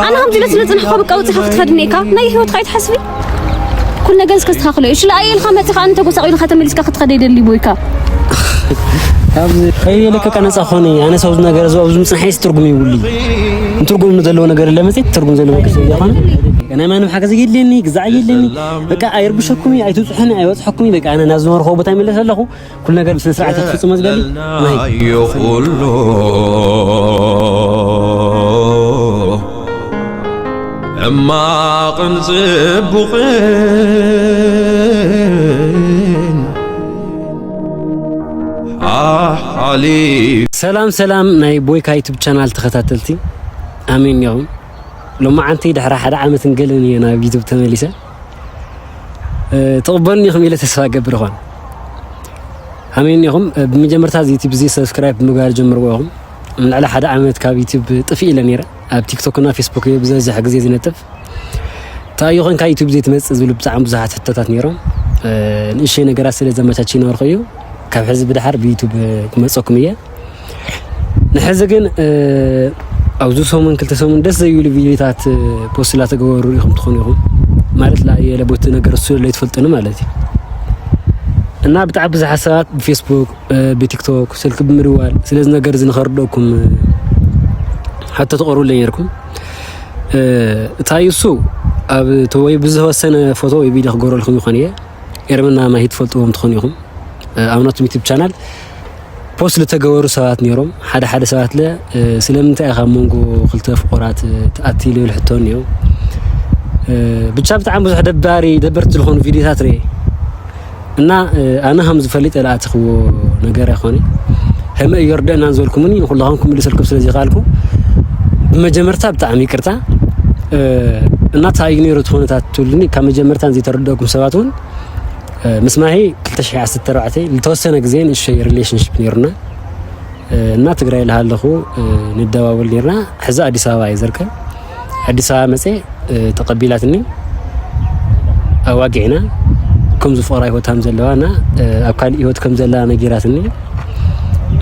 ኣነ ከምዚ ኢለ ስለ ጽንሕካ በቃ ወጺኻ ክትኸድኒ ኢካ ናይ ህይወትካ ኣይትሓስቢ። ኩሉ ነገር እስከ ኣስተኻኽሎ እዩ። ሽላ ኣየ ኢልካ መጺኻ ኣነ ተጎሳቑ ኢልካ ተመሊስካ ክትኸደ ይደሊ ቦይካ። ከይለከ ቀነጻ ኾነ ኣነ ሰው ነገር ዘው ብዙ ጽንሐ ትርጉም ይውልይ ትርጉም ዘለዎ ነገር ለመጽ ትርጉም ዘለዎ ነገር ስለዚህ ኾነ ናይ ማንም ሓገዝ የለኒ ግዛዕ የለኒ በቃ ኣይርብሸኩም ኣይትጽሑኒ ኣይወጽሐኩም በቃ ኣነ ናዝመርኾ ቦታ ይመለስ ኣለኹ። ኩሉ ነገር ብስነ ስርዓት ክትፍጽሞ ዝደሊ ናይ ኩሉ ሕማቕን ጽቡቕን ሓሓሊ ሰላም ሰላም ናይ ቦይካ ዩቱብ ቻናል ተኸታተልቲ ኣሜን ኢኹም። ሎማዓንቲ ድሕሪ ሓደ ዓመትን ገለን እየ ናብ ዩቱብ ተመሊሰ። ትቕበሉኒ ኢኹም ኢለ ተስፋ እገብር ይኾን። ኣሜን ኢኹም። ብመጀመርታ እዚ ዩቲብ እዚ ሰብስክራይብ ብምግባር ጀምርዎ ኢኹም። ንልዕሊ ሓደ ዓመት ካብ ዩቲብ ጥፍእ ኢለ ነይረ። ኣብ ቲክቶክ እና ፌስቡክ እየ ብዝበዝሕ ግዜ ዝነጥፍ። እንታይ እዩ ኮንካ ዩቲብ ዘይትመጽእ ዝብሉ ብጣዕሚ ብዙሓት ሕቶታት ነይሮም። ንእሽተይ ነገራት ስለ ዘመቻች ይነበርኩ እዩ። ካብ ሕዚ ብድሓር ብዩቲብ ክመጸኩም እየ። ንሕዚ ግን ኣብዚ ሰሙን ክልተ ሰሙን ደስ ዘይብሉ ቪዲዮታት ፖስት ላተገበሩ ኢኹም ትኾኑ ኢኹም ማለት ላየለ ቦቲ ነገር እሱ ለይትፈልጥኒ ማለት እዩ እና ብጣዕሚ ብዙሓት ሰባት ብፌስቡክ ብቲክቶክ ስልክ ብምድዋል ስለዚ ነገር እዚ ንኸርደኩም ሕቶ ትቐርቡለይ ነርኩም እታይ እሱ ኣብ ወይ ብዝተወሰነ ፎቶ ወይ ቪዲዮ ክገብረልኩም ይኾን እየ ኤርምና ማሂ ትፈልጥዎም ትኾኑ ኢኹም ኣብነቱም ዩቲብ ቻናል ፖስት ዝተገበሩ ሰባት ነይሮም ሓደ ሓደ ሰባት ለ ስለምንታይ ኢኻ መንጎ ክልተ ፍቁራት ትኣቲ ልብል ሕቶ እኒኦ ብቻ ብጣዕሚ ብዙሕ ደባሪ ደበርቲ ዝኾኑ ቪዲዮታት ርኤ እና ኣነ ከም ዝፈልጥ ለኣትኽዎ ነገር ኣይኮነ ከመ እዮርደእና ዝበልኩምኒ ንኩላኹም ክምልሰልኩም ስለ ዘይከኣልኩ ብመጀመርታ ብጣዕሚ ይቅርታ እና እንታይ እዩ ነይሩ ትኾነታት ትብሉኒ ካብ መጀመርታ ዘይተረደእኩም ሰባት እውን ምስ ማሂ ክልተ ሽሕ ዓሰርተ ኣርባዕተ ዝተወሰነ ግዜ ንእሽተይ ሪሌሽንሽፕ ነይሩና እና ትግራይ ለሃለኹ ንደዋወል ነይርና ሕዚ ኣዲስ ኣበባ እየ ዘርከብ ኣዲስ ኣበባ መፀ ተቐቢላትኒ ኣዋጊዕና ከም ዝፍቕራ ህይወት ከም ዘለዋ እና ኣብ ካልእ ህይወት ከም ዘላ ነጊራትኒ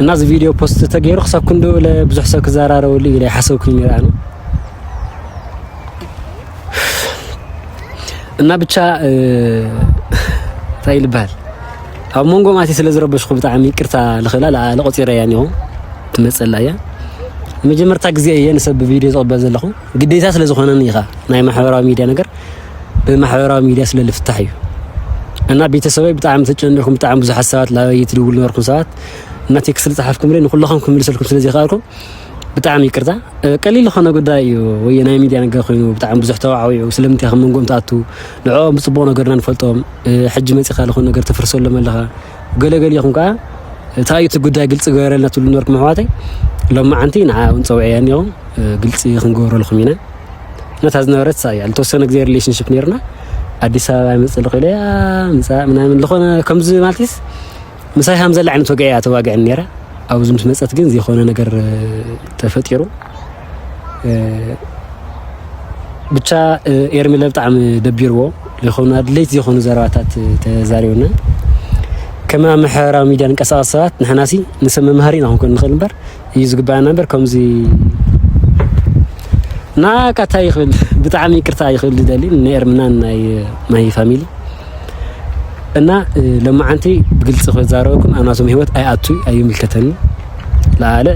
እና እዚ ቪድዮ ፖስት ተገይሩ ክሳብ ክንዶ ኢለ ብዙሕ ሰብ ክዘራረበሉ ኢለ ሓሰብኩኝ ነይረ ኣነ እና ብቻ እንታይ ይልበሃል ኣብ መንጎ ማእቲ ስለ ዝረበሽኩ ብጣዕሚ ይቅርታ ልኽእላ ለዓለ ቆፂረ እያ እኒኹ ትመፀላ እያ መጀመርታ ግዜ እየ ንሰብ ብቪድዮ ዝቕበል ዘለኹ ግዴታ ስለ ዝኾነኒ ኢኻ ናይ ማሕበራዊ ሚድያ ነገር ብማሕበራዊ ሚድያ ስለ ልፍታሕ እዩ እና ቤተሰበይ ብጣዕሚ ተጨኒኹም ብጣዕሚ ብዙሓት ሰባት ላበይ ትድውሉ ነበርኩም ሰባት እና ቴክስት ዝፀሓፍኩም ንኩላኹም ክምልሰልኩም ስለ ዘይከኣልኩም ብጣዕሚ ይቅርታ ቀሊል ዝኾነ ጉዳይ እዩ ወይ ናይ ሚድያ ነገር ኮይኑ ብጣዕሚ ብዙሕ ተዋዕዊዑ ስለምንታይ ከም መንጎም ትኣቱ ንዕኦም ብፅቡቅ ነገርና ንፈልጦም ሕጂ መፂኻ ዝኾነ ነገር ተፍርሰሎም ኣለኻ ገለገሊኹም ከዓ እንታይ እቲ ጉዳይ ግልፂ ገበረልና ትብሉ ነበርኩም ኣሕዋተይ ሎማዓንቲ ንዓ እውን ፀውዐያ እኒኹም ግልፂ ክንገብረልኩም ኢና ነታ ዝነበረት ሳ እያ ዝተወሰነ ግዜ ሪሌሽንሽፕ ነርና ኣዲስ ኣበባ ይመፅእ ልኽእል እያ ምፃእ ምናምን ዝኾነ ከምዚ ማለትስ ምሳይ ከም ዘላ ዓይነት ወግዒ እያ ተዋግዕን ነይራ ኣብዚ ምስ መፀት ግን ዘይኮነ ነገር ተፈጢሩ ብቻ ኤርሚለ ብጣዕሚ ደቢርዎ ዘይኮኑ ኣድለይቲ ዘይኮኑ ዘረባታት ተዛሪቡና ከም ኣብ ማሕበራዊ ሚድያ ንቀሳቀስ ሰባት ንሕናሲ ንሰብ መምሃሪ ኢና ክንኮን ንኽእል እምበር እዩ ዝግባኣና እምበር ከምዚ ናቃ እንታይ ይኽእል ብጣዕሚ ይቅርታ ይኽእል ዝደሊ ንኤርምናን ናይ ማሂ ፋሚሊ እና ሎማዓንቲ ብግልፂ ክዛረበኩም ኣብ ናቶም ህይወት ኣይኣቱ ኣይምልከተኒ ለኣለ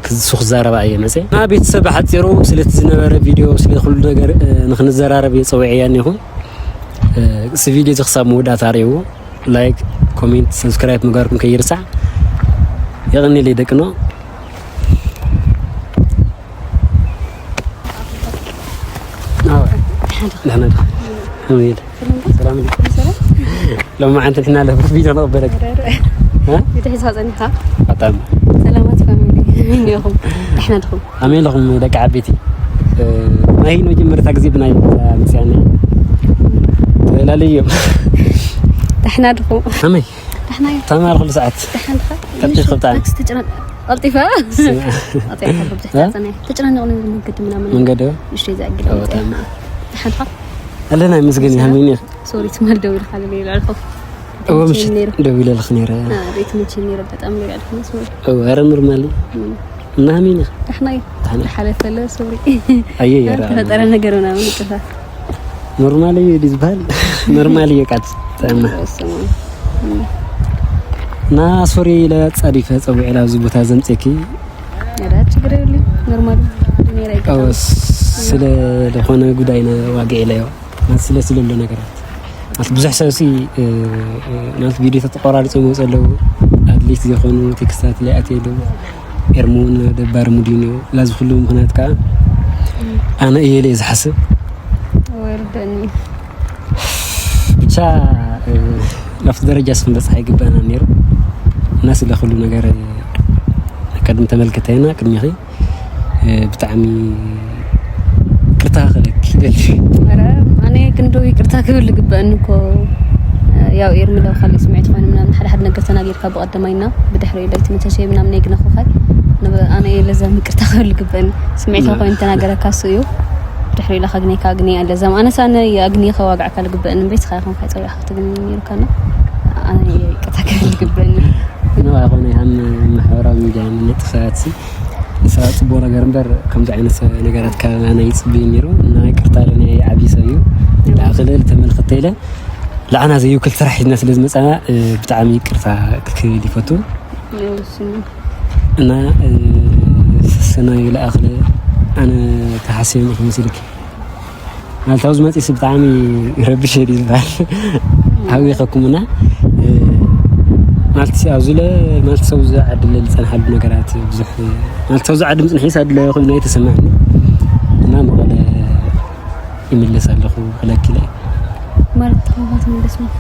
ክሱ ክዛረባ እየ መፀ እና ቤተሰብ ሓፂሩ ስለቲ ዝነበረ ቪድዮ ስለ ኩሉ ነገር ንክንዘራረብ እየ ፀዊዐያ እኒኹ እዚ ቪድዮ እዚ ክሳብ መወዳእታ ርእይዎ ላይክ ኮሜንት ሰብስክራይብ ምግባርኩም ከይርሳዕ የቐኒለይ ደቅኖ ሎማዓንቲ ንሕና ለብስ ቪድዮ ንቕበለክ ተሒዝካ ፀኒሕካ በጣም ሰላማት ፋሚሊ ሚኒኹም ንሕና ድኹም ኣሜን ለኹም ደቂ ዓበይቲ ናይ መጀመርታ ግዜ ብናይ መፅያኒ ተላለዮም ንሕና ድኹም ኣመይ ንሕና ታማር ኩሉ ሰዓት ንሕና ድኻ ቀልጢፍ ክብጣን ተጨናንቕ ቀልጢፈ ተጨናኒቕ መንገዲ ምናምን መንገዲ ንእሽተይ ዝኣግል በጣም ንሕና ድኻ ኣለና ይመስገን ይሃሚኒ ሶሪ ትማል ደው ኢልካ ልብል ኣለኹ እወ ምሽት ደው ኢለልክ ነይረ ቤት ምንችን ነይረ በጣም ልብል ኣለኹ መስመር ኧረ ኖርማል እና ሚኒ ደሕና እዩ። ደሕና። ዝሓለፈ ኣሎ ሶሪ። ኣየ የራ ተፈጠረ ነገር ምናምን ይቅርታ። ኖርማል እዩ ድዩ ዝበሃል? ኖርማል እዩ ቃት ጥዕና። ስሙ እና ሶሪ ኢለ ጻዲፈ ጸዊዐ ኣብዚ ቦታ ዘምጽእኪ ያ ችግር የለ። ኖርማል ዱንያ ላይ ኣዎ፣ ስለ ዝኾነ ጉዳይ ነ ዋጋ ኢለዮ ማለት ስለ ስለሎ ነገራት ማለት ብዙሕ ሰብ ሲ ማለት ቪዲዮ ተቆራሪጾ ይመጹ ኣለዉ። ኣድሊት ዝኾኑ ቴክስታት ላይ ኣትየ ኣለዉ። ኤርሞን ደባር ሙዲኖ ላዚ ኩሉ ምኽንያት ከዓ ኣነ እየ ኢለ እየ ዝሓስብ። ወርደኒ ብቻ ናብቲ ደረጃ ስክንበፅሕ ኣይግባእና ነይሩ እና ስለ ኩሉ ነገር ቅድሚ ተመልከታይና ቅድሚኺ ብጣዕሚ ቅርታ ክለኪ ደሊ ኧረ ኣነ ክንዶ ይቅርታ ክብል ግበአኒ እኮ። ያው ኤርሚ ለው ካልእ ስምዒት ኮይኑ ምናምን ሓደ ሓደ ነገር ተናጊርካ ብቀደማይና ብድሕሪ ኢለ ትመቸሸ ምናምን የግነኹኻይ ኣነ ለዛም ይቅርታ ክብል ግበአኒ። ስምዒት ኮይኑ ተናገረካ እሱ እዩ። ድሕሪ ኢለ ካግኔካ ኣግኔ ኣለዛም ኣነሳ ኣነ የኣግኔ ከዋግዕካ ልግበአኒ እምበይ ስኻ ይኹን ካይፀዊዕካ ክትግኒ ነይሩካና ኣነ ይቅርታ ክብል ግበአኒ። ነው ኣይኮነ ሃም ማሕበራዊ ሚዲያ ንነጥፋት ሲ ንሳ ጽቡቅ ነገር እምበር ከምዚ ዓይነት ነገራት ካባና ይጽብይ ነይሩ እና ይቅርታ ለኒ ዓብዪ ሰብ እዩ። ላእኽለ ተመልክተ ኢለ ለዓና ዘይውክል ስራሕ ሒዝና ስለ ዝመጻና ብጣዕሚ ይቅርታ ክብል ይፈቱ እና ሰናይ ለኣኽለ ኣነ ተሓሲበ ክመስልክ ማለት ኣብዚ መፂስ ብጣዕሚ ይረብሽ እዩ ዝበሃል ሃዊኸኩምና ማለት ኣብዚ ለ ማለት ሰው ዝዓድለ ዝፀንሓሉ ነገራት ብዙሕ ማለት ሰው ዝዓዲ ምፅንሒስ ኣድለ ኮይኑ ኣይተሰማዕኒ እና መቐለ ይምለስ ኣለኹ ክለኪለ ማለት ተኸፋት ምልስ ነው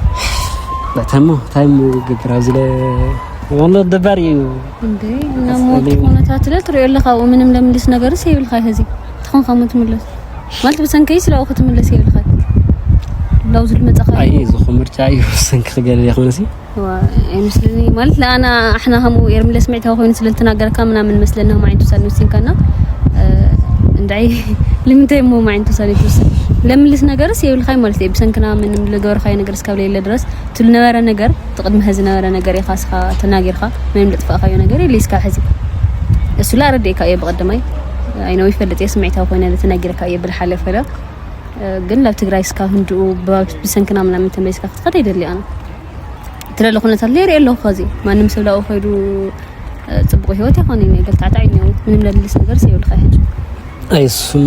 በተሞ ታይም ግብር ኣብዚ ለ ወሎ ደባር እዩ እንዴ እና ሞት ሆነታት ለ ትሪኦ ኣለኻ ምንም ለምልስ ነገርስ የብልካ ሕዚ ትኾንካ ሞ ትምለስ ማለት ብሰንከይ ስለ ክትምለስ የብልካ ላው ዝልመፀኻ ኣይ ዝኾ ምርጫ እዩ ሰንኪ ክገለ ይኾነሲ ኣይመስለኒ ማለት ለኣና ኣሕና ከምኡ ኤርሚ ለስምዕታዊ ኮይኑ ስለ ልተናገረካ ምናምን መስለና ማዓይንቱ ውሳኔ ወሲንካና እንታይ ልምንታይ እሞ ማዓይንቱ ውሳኔ ትውስን ለምልስ ነገርስ የብልካይ ማለት እዩ ብሰንክና ምንም ልገበርካዮ ነገር እስካብ ለየለ ድረስ ትሉ ነበረ ነገር ትቅድሚ ሕዚ ነበረ ነገር ኢኻ ስኻ ተናጊርካ ምንም ልጥፋእካዮ ነገር የለ እስካብ ሕዚ እሱ ላ ኣረዲእካ እየ ብቀደማይ ኣይነው ይፈልጥ እየ ስምዒታዊ ኮይነ ተናጊርካ እየ ብልሓለፈ ግን ናብ ትግራይ እስካብ ህንድኡ ብሰንክና ምናምን ተመሊስካ ክትኸድ ኣይደሊ ኣነ ትለለ ኩነታት ለይርኢ ኣለኹ ከዚ ማንም ሰብ ላኡ ከይዱ ፅቡቅ ህይወት ይኾን ገልታዕታዕ እዩ ምንም ለልስ ነገር የብልካ ሕጂ ኣይሱም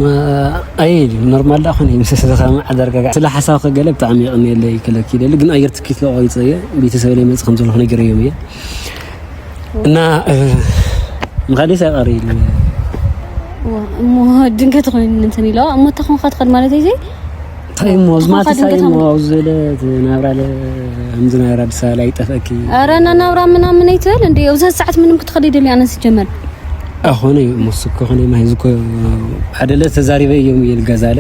ኣይ ኖርማል ዳ ኾነ ምስ ስኻ ማዓዳርጋጋ ስለ ሓሳብ ከገለ ብጣዕሚ ይቕንየለ ይከለክ ይደሊ ግን ኣየር ትኪት ለቆ ይጸየ ቤተሰብ ላይ መጽ ከም ዘለኹ ነገር እዮም እየ እና ምኻሊስ ኣቐሪ እሞ ድንገት ኮይኑ እንትን ኢለዋ እሞ ተኾንካ ትኸድ ማለት እዩ እንታይ እሞ ዝማት እንታይ እሞ ኣብዚ ዘለ ናብራ ለ ከምዚ ናብራ ኣዲስ ኣበባ ኣይጠፍአኪ ኧረ ናናብራ ምናምን ኣይትበል እንደ ኣብዚ ሰዓት ምንም ክትኸድ ይደሊ ኣነ ሲጀመር ኣኾነ እዩ እሞ ስኮ ኾነ ማይ ዝኮ ኣደለ ተዛሪበ እዮም ይልገዛለ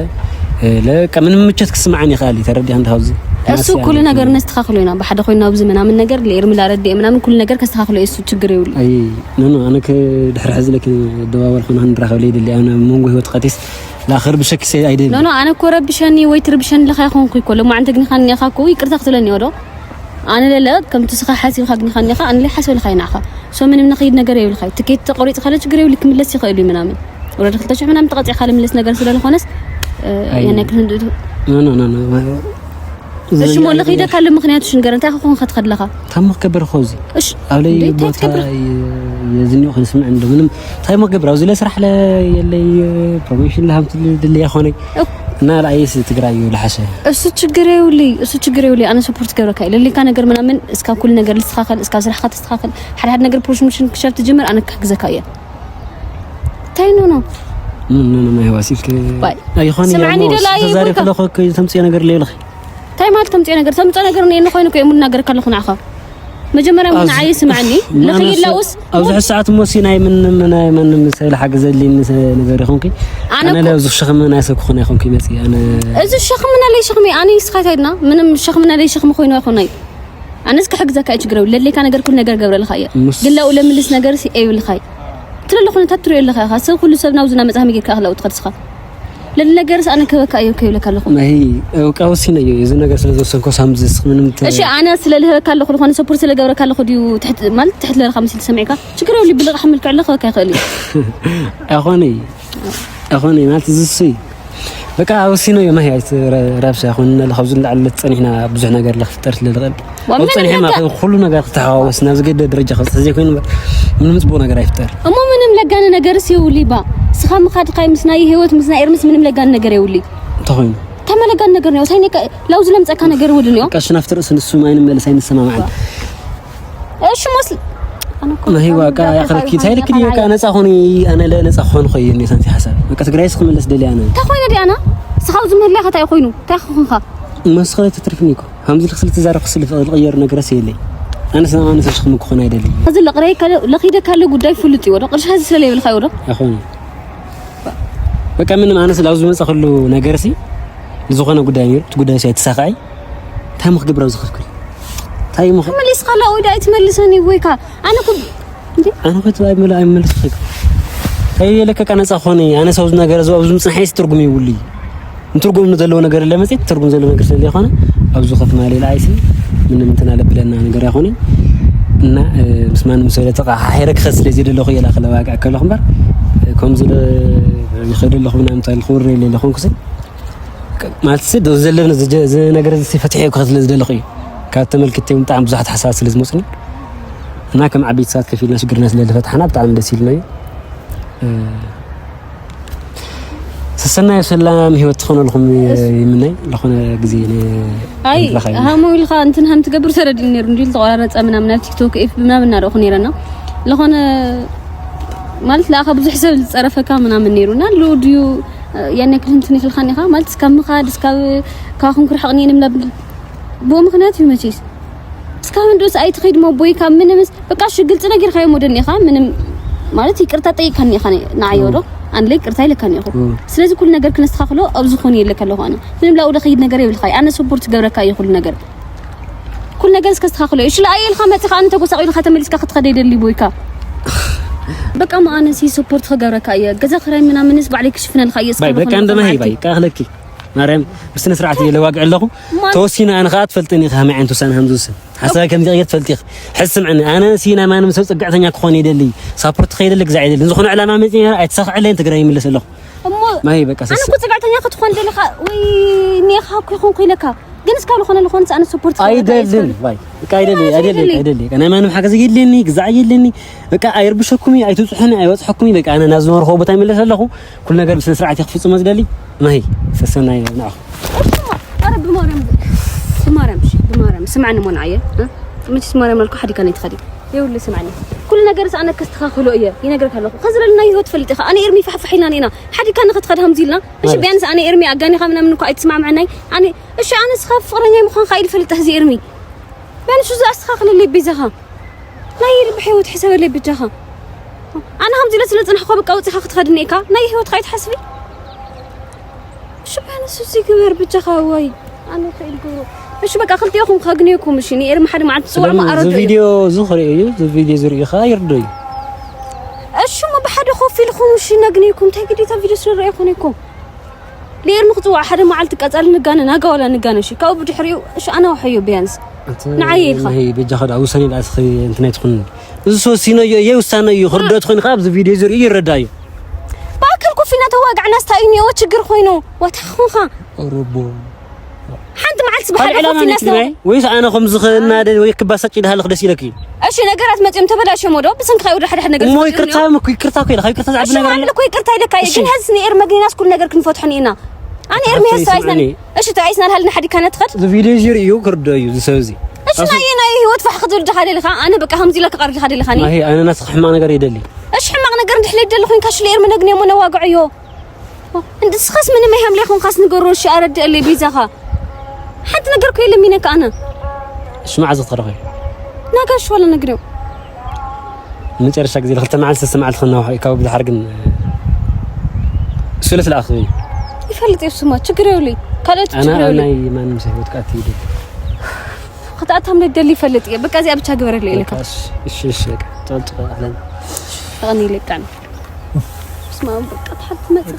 ለቀ ምንም ምቾት ክስምዓን ይኽእል እዩ ተረዲኻ እንተ ካብዚ እሱ ኩሉ ነገር ነስተኻኽሎ ኢና ብሓደ ኮይና ኣብዚ ምናምን ነገር ለኤርሚ ላረድእ ምናምን ኩሉ ነገር ከስተኻኽሎ እዩ እሱ ችግር የብሉ ኣይ ኖ ኖ ኣነ ክድሕር ሕዝለኪ ደዋወል ኾነ ክንራኸብ ለይደሊ ኣነ መንጎ ህይወት ቐቲስ ላኸር ብሸኪ ሰ ኣይደሊ ኖ ኖ ኣነ እኮ ረብሸኒ ወይ ትርብሸኒ ለኻ ይኾንኩ እኮ ሎማዓንቲ ግን ኻኒ ኢኻ እኮ ይቅርታ ክትለኒ ወዶ ኣነ ለለ ከምቲ ስኻ ሓሲብካ ግን ኻኒ ኢኻ ኣነ ለይ ሓሰብ ለኻ ይናኻ ሶ ምንም ንኸይድ ነገር የብልካ ትኬት ተቆሪጽ ካለ ችግር የብሉ ክምለስ ይኽእል እዩ ምናምን ወረድ ክልተ ሽሕ ምናምን ተቐጺዕካ ልምለስ ነገር ስለ ዝኾነስ ያን ያክል ህንድእቱ ኖ ኖ ኖ ኖ እሺ ሞ ለኺደካ ኣሎ ምኽንያቱ ሽንገር እንታይ ክኾን ከትኸድለኻ ታሞ ክከበር ኾዚ እሺ ኣብ ለይ እንዴ፣ እንታይ ቦታ ትገብር? የዝኒኦ ክንስምዕ እንዶ ምንም እንታይ ሞ ክገብር ኣብዚ ለስራሕ ለ የለይ ፕሮሞሽን ለሃምት ድልያ ኾነይ እኮ። እና ለኣየስ ትግራይ እዩ ለሓሸ እሱ ችግር ይውልይ እሱ ችግር ይውልይ ኣነ ሰፖርት ገብረካ እዩ ለሊካ ነገር ምናምን እስካ ኩሉ ነገር ልስተኻኸል እስካ ስራሕካ ተስተኻኸል ሓደ ሓደ ነገር ፕሮሞሽን ክሸር ትጅምር ኣነ ክሕግዘካ እየ እንታይ ኖ ኖ ምን ምን ምን ይዋሲልክ ባይ። ኣይኾን ስምዓኒ እያሞ ደላ ተዛሪ ይብልካ። ከለኹ ተምፅኦ ነገር ለይብልኺ እንታይ ማለት ተምፅኦ ነገር ተምፅኦ ነገር እኔ እንኾይኑ እኮ የሙን እናገረካለኹ ንዓኻ መጀመርያ ሞ ንዓይ ስምዓኒ ለኽየላውስ ኣብዚ ሕዚ ሰዓት ሞ ሲ ናይ ምንም ናይ ማንም ሰብ ዝሓግዘልኝ ሰብ ነገር ይኹንኪ ኣነ ኣነ እኮ- ለዚ ሸኽሚ ናይ ሰብ ክኾን ኣይኹንኪ መፅእ ኣነ እዚ ሸኽምና ለይ ሸኽሚ ኣነ ይስኻይታይድና ምንም ሸኽምና ለይ ሸኽሚ ኮይኑ ኣይኮናይ ኣነስ ክሕግዘካ እዩ ችግር የብሉ ለሌካ ነገር ኩሉ ነገር ገብረልካ እየ ምስ- ግን ላኡ ለምልስ ነገር ሲ የብልካይ ትለለ ኩነታት ትሪኦ ኣለካ ኢኻ ሰብ ኩሉ ሰብ ናብዚ ናመፅኻ መጌድካ ኢኻ ላኡ ትኸድስኻ ለሊ ነገርስ ኣነ ክህበካ እየ እኮ ይብለካ ኣለኹ። ናይ እውቃ ወሲነ እዩ። እዚ ነገር ስለ ዝወሰንኮ ሳምዚ እስኽ ምንም ት- እሺ፣ ኣነ ስለ ልህበካ ኣለኹ፣ ዝኾነ ሰፖርት ስለ ገብረካ ኣለኹ ድዩ ትሕት-፣ ማለት ትሕት ለልኻ መሲል ተሰሚዕካ? ችግር የብሉ፣ ብልቕሓ መልክዕ ለኸበካ ይኽእል እዩ። ኣይኾነ እዩ። ኣይኾነ እዩ ማለት እዚ እሱ እዩ። በቃ ወሲነ እዩ። ማሂ ኣይት-፣ ረ-፣ ረብሻ ይኹን፣ ለኻብዚ ንላዕሊ ጸኒሕና ብዙሕ ነገር ለኽፍጠር ስለ ዝኽእል። ዋ፣ ኣብ ምንም ጸኒሕና ለጋ- ኩሉ ነገር ክተሓዋወስ ናብ ዝገደ ደረጃ ክበጽሕ ዘይኮይኑ እምበር ምንም ጽቡቕ ነገር ኣይፍጠር። እሞ ምንም ለጋነ ነገርስ የውሊባ። ስኻ ምኻድካ ምስ ናይ ህይወት ምስ ናይ ኤርምስ ምንም ለጋነ ነገር የውሊ። ተኾይኑ። ተመለጋን ነገር ነው። ሳይኔ ላውዝ ለምጸካ ነገር ውልን ነው። ቀሽ ናፍተ ርእስ ንሱ ማይንም መልስ ኣይንሰማማዕን። እሺ ሞስል። ኣነ እኮ ናይ ዋቃ በቃ ያኽለኪ ይኹን ታይልክ በቃ ዲካ ናይ- ነጻ ኾኒ ኣነ ለነጻ ኾን ኾይ እንዴ ሳንቲ ሓሳብ በቃ ትግራይ ስኽ መለስ ደሊ ኣነ። ተኾይነ ዲ ኣና? ስኻው ዝምህላ ከታይ ኮይኑ? እንታይ ኾንካ? መስኸለ ትትርፍኒ እኮ። ሃምዚ ልክስል ትዛረብ ክስል ፍቕሪ ልቕየር ነገረስ የለይ። ኣነ ሰማማኒ ሰሽኽም ክኾን ኣይደሊ። እዚ ለቕረይ ካለ ለኺደ ካለ ጉዳይ ፍሉጥ ይወዶ። ቅርሻ እዚ ስለ ይብልካ ይወዶ። ኣይኾነ። በቃ ምንም ኣነስ ላውዝ ዝመጻ ኩሉ ነገርሲ ዝኾነ ጉዳይ ነይሩ። እቲ ጉዳይ ሲ ኣይተሳኻይ። እንታይ ምኽግብረው ዝኽፍክል? እንታይ ምኽ- መሊስካ ላ ወይ ዳ ኣይትመልሰኒ ወይካ? ኣነ ኩ-፣ እንዴ? ኣነ ኮ ትባይ ምላ ኣይመልስ ኸክ። እንታይ የለከ ቀነጻ ኾነ? ኣነ ሰው ነገር ዘው ብዙ ምጽንሐይ ትርጉም ይውልይ። እንትርጉም ዘለዎ ነገር ለመጽት ትርጉም ዘለዎ ነገር ስለ ዝኾነ ኣብዚ ኸፍ ማለ ላይሲ ምንም እንትን ኣለብለና ነገር ኣይኾነ። እና፣ እ፣ ምስ ማንም ሰብ ተቃሓሒረ ክኸስ ስለ ዝደለኹ የላ ክለዋጋ ከለኹ እምበር፣ እ፣ ከምዚ ለ-፣ ይኸደለኹ ምናምን እንታይ ክውረ የለ ለኹም ክስል። ማለት ሲ ዶ ዘለኒ ዝጀ-፣ እዚ ነገር እዚ ፈትሐ ክኸስ ስለ ዝደለኹ እዩ። ካብ ተመልክቴ ብጣዕሚ ብዙሓት ሓሳባት ስለ ዝመጹኒ እና ከም ዓበይቲ ሰባት ከፊልና ሽግርና ስለ ዝፈታሕና ብጣዕሚ ደስ ኢልና እዩ። እ፣ ሰሰናዩ ሰላም ህይወት ትኾነልኩም ይምነይ። ለኾነ ግዜ ን-፣ ኣይ፣ ንራኸብ። ሃሞ ኢልካ እንትን ሃም ትገብር ተረዲኡ ነይሩ። እንዲል ተቆራረጸ ምናምን ኣብ ቲክቶክ፣ ኤፍ ምናምን እናረእኹ ነይረና። ለኾነ ማለት ለኣኻ ብዙሕ ሰብ ዝጸረፈካ ምናምን ነይሩ። እና ሉ ድዩ፣ ያን ያክል እንትን ኢልካኒ ኢኻ? ማለት እስካብ ምኻድ፣ እስካብ ካኹም ክርሕቕኒ ንምለብል ብኡ ምኽንያት እዩ መቼስ። እስካብ እንድኡስ ኣይትኸይድ ሞ ቦይ ካብ ምንምስ በቃ እሺ፣ ግልጺ ነጊርካዮም ወደኒ ኢኻ። ምንም ማለት ይቅርታ ጠይቃኒ ኢኻ ንዓይ ወዶ። ኣንለ ይቅርታ ኢለካኒ ኢኹ። እም። ስለዚ ኩሉ ነገር ክነስተኻኽሎ ኣብ ዝኾነ የለካ ኣለኹ ኣነ። ምንም ላኡ ደኸይድ ነገር የብልካ። ኣነ ሰፖርት ገብረካ እየ ኩሉ ነገር። ኩሉ ነገር እስከ ስተኻኽሎ። እሺ፣ ለኣየ ኢልካ መጺኻ ኣነ ተጎሳቑ ኢልካ ተመሊስካ ክትኸደ ይደሊ ቦይካ። በቃ ሞ ኣነ ሲ ሰፖርት ክገብረካ እየ። ገዛ ክራይ ምናምንስ ባዕለይ ክሽፍነልካ እየ። እስከ ባይ፣ በቃ ዝኾነ እንደማሂ ይኹን ባይ፣ ቃኽለኪ። ማርያም፣ ብስነ ስርዓት እየ ለዋግዕ ኣለኹ። ማን? ተወሲነ ኣነ ኸኣ ትፈልጥኒ ኢኻ፣ ከመይ ዓይነት ውሳነ ከም ዝውስን። ሓሳብ ከምዚ እየ ትፈልጢ ኢኻ። ሕዚ ስምዕኒ፣ ኣነ ሲ ናይ ማንም ሰብ ጽግዕተኛ ክኾን ይደሊ። ሳፖርት ከይደሊ ግዛዕ ይደሊ። ዝኾነ ዕላማ መጺ ነራ፣ ኣይተሳኽዕለይን ትግራይ ይምለስ ኣለኹ። እሞ ማሂ፣ በቃ ኣነ ሰስ- እኮ ጽግዕተኛ ክትኾን ደለኻ ወይ ኔኻ እኮ ይኹን ኮይነካ። ግን እስካብ ዝኾነ ዝኾነ ኣነ ሰፖርት ክገብረካ እየ ኣይደልን፣ እስካብ ባይ። በቃ ኣይደሊ፣ ኣይደሊ፣ ኣይደሊ። ኣይደሊ። ናይ ማንም ሓገዝ የለኒ፣ ግዛዕ የለኒ። በቃ ኣይርብሸኩሚ፣ ኣይትውጽሑኒ፣ ኣይወጽሐኩሚ። በቃ ኣነ ናብ ዝመርኾ ቦታ ይምለስ ኣለኹ። ኩሉ ነገር ብስነ ስርዓት እየ ክፍጽሞ ዝደሊ። ማሂ፣ ሰሰናይ ንዓኹ። እሺ፣ ማ-፣ ኣረ ብማርያም፣ ብማርያም፣ እሺ፣ ብማርያም፣ ስምዓኒ ሞ ንዓየ፣ እ? መችስ ማርያም ኣልኩ ሓዲካ ነይ ትኸዲ። ይኸውልህ፣ ስምዓኒ። ኩሉ ነገር ኣነ ከስተኻኽሎ እየ፣ ይነግረካ ኣለኹ። ከዚ ለና ህይወት ፈልጥ ኢኻ። ኣነ ኤርሚ ፋሕፋሕ ኢልና ኢና። ሓዲካ ንኽትኸድ ሃምዚ ኢልና። እሺ፣ ማለት? ቢያንስ ኣነ ኤርሚ ኣጋኒኻ ምናምን እኮ ኣይትስማምዐናይ። ኣነ፣ እሺ፣ ኣነ ስኻ ፍቕረኛ ምዃንካ ኢልፈልጥ እዚ ኤርሚ። ቢያንስ እዚ ኣስተኻኽለለይ ቤዛኻ። ናይ ልቢ ህይወት ሕሰበለይ ብጃኻ። ኣነ ከምዚ ኢለ ስለ ዝጸናሕኳ በቃ ወጺኻ ክትኸድኒ ኢካ? ናይ ህይወትካ ኣይትሓስቢ? እሺ፣ ቢያንስ እዚ ግበር ብጃኻ ወይ። ኣነ እንታይ ኢል ገብሮ? እሺ፣ በቃ ክልቲኦኹም ከግንየኩም፣ እሺ፣ ንኤርሚ ሓደ መዓልቲ ጽዋዕ ደሞ ማኣረዶ እዚ እዩ። ቪድዮ እዚ ክርእዮ እዩ፣ እዚ ቪድዮ ዝርእዩ ኸኣ ይርዶ እዩ። እሺ፣ እሞ ብሓደ ኮፍ ኢልኩም፣ እሺ፣ ነግንየኩም። እንታይ ግዴታ ቪድዮ ስለ ዝረኣየ ኮነ እኮ። ንኤርሚ ክጽዋዕ ሓደ መዓልቲ ቀጻሊ ንጋነ፣ ናጋ ዋላ ንጋነ፣ እሺ። ካብኡ ብድሕሪኡ፣ እሺ፣ ኣነ ወሐዮ ቢያንስ። ኣንቲ ንዓየ ኢልካ። ናይ በጃኻ ደኣ ውሳኔ ደኣ እስኺ እንትን ኣይትኹን። እዚ ተወሲኖ እዩ፣ እየ ውሳነ እዩ። ክርደኦ ትኾይኑ ካብ እዚ ቪድዮ ዝርኢ ይረዳ እዩ። ብኣካል ኮፍ ኢልና ተዋጋዕና ስታይ እኒኦ ችግር ኮይኑ። ዋታ ኹንኻ። ኦሮቦ። ሓንቲ መዓልቲ ኣብ ብሓደ ዕላማ ኮፍ ኢልና ነቲ ስታይ። ናይ ወይስ ኣነ ከም ዝኽናደ ወይ ክባሳጭ ይድሃልኽ ደስ ኢለኪ? እሺ፣ ነገራት መጺኦም ተበላሽዮም ወዶ፣ ብሰንኪ ወደ ሓደ ሓደ ነገር እሞ ተፈጢሩ ይቅርታ እኒኦ። እኮ ይቅርታ እኮ ኢለ፣ ካብ ይቅርታ ዝዓቢ እሺ፣ ነገር ኣለ? ማለት እኮ ይቅርታ ኢለካ እየ፣ እሺ። ግን ሀዚ ንኤር መግኒናስ ኩሉ ነገር ክንፈትሖ እኒኢና። ኣነ ኤርሚ ኣታ ሀዚ ኣይስማዕኒ። ኣይስማዕኒ። እሺ፣ እንታይ ኣይስና ልሃልና ሓዲካ ነትኸድ? እዚ ቪድዮ እዚ ርእዩ ክርዶ እዩ፣ እዚ ሰብ እዚ። እሺ፣ ኣሱ- ናይ፣ ናይ ህይወት ፋሕ ክትብል ድኻ ደሊኻ? ኣነ በቃ ከምዚ ኢለ ክቐርብ ድኻ ደሊኻኒ? ማሂ፣ ኣነ ናትኺ ሕማቕ ነገር ይደሊ። እሺ፣ ሕማቕ ነገር እንድሕር ደሊ ኮይንካ፣ እሺ፣ ንኤርሚ ነግንዮ እሞ ነዋግዖዮ። እንዲ እስኻስ ምንም ኣይሃምለ ይኹንካስ ንገሮ፣ እሺ፣ ኣረድእለይ ቤዛኻ። ሓንቲ ነገር እኮ የለሚነካ ኣነ። እሺ፣ መዓዝ ክትኸዶ ኾይ? ናጋሽ ዋላ ነግሬው። መጨረሻ ግዜ ለኽልተ መዓልቲ፣ ሰለስተ መዓልቲ ክናውሖ እዩ። ካብ ብድሓር ግን እሱ ለስለኣኽ እዩ። ይፈልጥ እዩ እሱማ፣ ችግር የብሉይ። ካልኦት ኣነ ችግር ኣብ የብሉይ። ናይ ማንም ሰብ ህይወት ከኣቲ ይደሊ። ክትኣታም ደሊ ይፈልጥ እየ። በቃ እዚኣ ብቻ ግበረለይ ኢለካ። በቃ እሺ፣ እሺ፣ እሺ፣ በቃ። ጨልጭ ኣህለን። ተቐኒ ይለቃን። ስማ፣ በቃ ትሓት ትመጽእ።